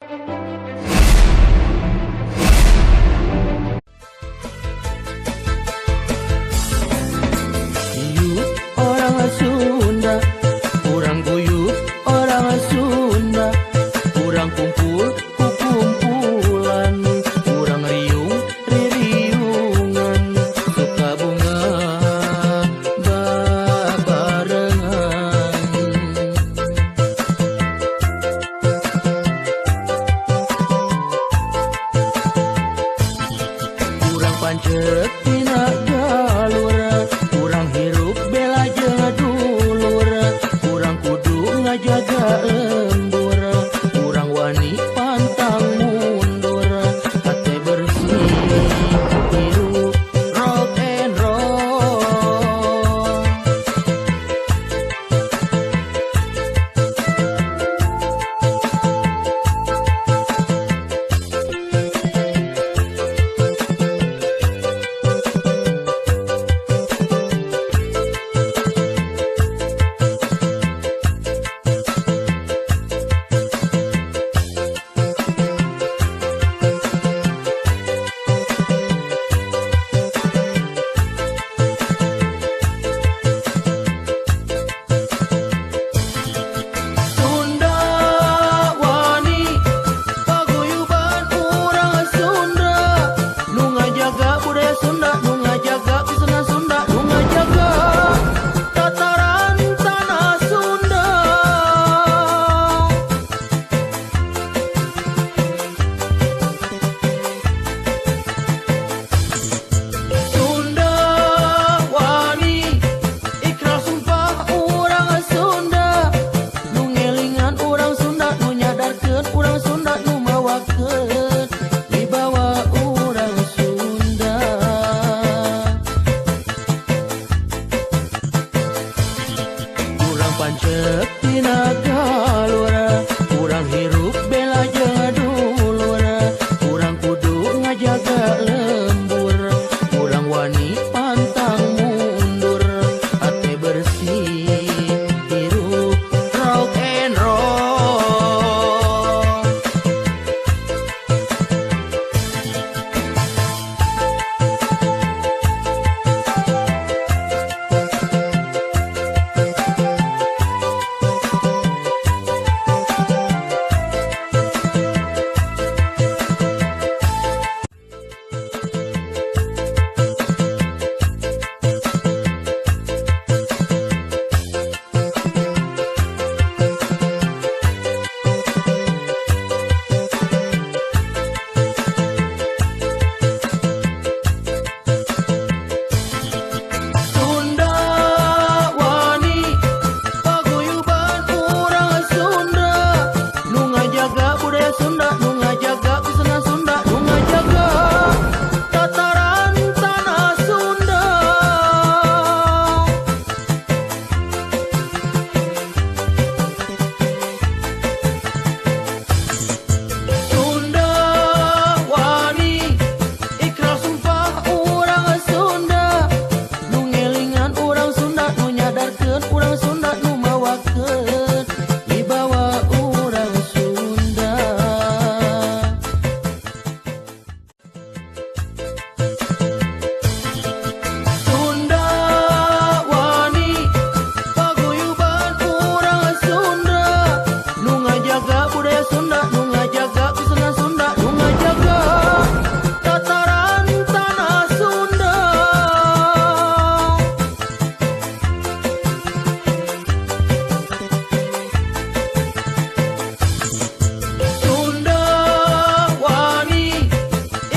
Yuk orang Sunda, urang guyub orang Sunda, urang kumpul kukumpulan, urang riung ririungan, suka bungah babarengan. Urang pancet tina galur, urang hirup bela jeung dulur, urang kudu ngajaga lembur, urang wani pantang mundur, hate bersih hirup rock and roll. Sunda wani paguyuban urang Sunda, nu ngajaga budaya Sunda, nu ngajaga busana Sunda, nu ngajaga tataran tanah Sunda. Sunda wani ikrar sumpah urang Sunda, nu ngelingan urang Sunda, nu nyadarkeun urang Sunda, nu mawakeun wibawa urang Sunda. Urang pancet tina galur, urang hirup bela jeung dulur, urang kudu ngajaga lembur, urang wani pantang mundur, hate bersih hirup rock and roll. Sunda wani paguyuban urang Sunda, nu ngajaga budaya Sunda, nu ngajaga busana Sunda, nu ngajaga tataran tanah Sunda. Sunda wani ikrar sumpah urang Sunda, nu ngelingan urang Sunda, nu nyadarkeun urang Sunda, nu mawakeun wibawa urang Sunda. Sunda wani paguyuban urang Sunda, nu ngajaga budaya Sunda, nu ngajaga busana Sunda, nu ngajaga tataran tanah Sunda. Sunda wani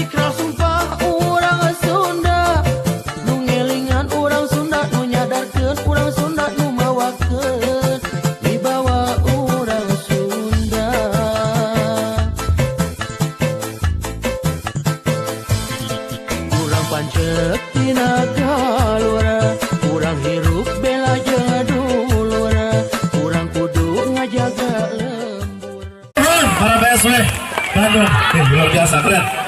ikrar sumpah urang Sunda, nu ngelingan urang Sunda, nu nyadarkeun urang Sunda, nu mawakeun wibawa urang Sunda. Urang pancet tina galur, urang hirup bela jeung dulur, urang kudu ngajaga lembur. Para PSW Bandung, luar biasa keren.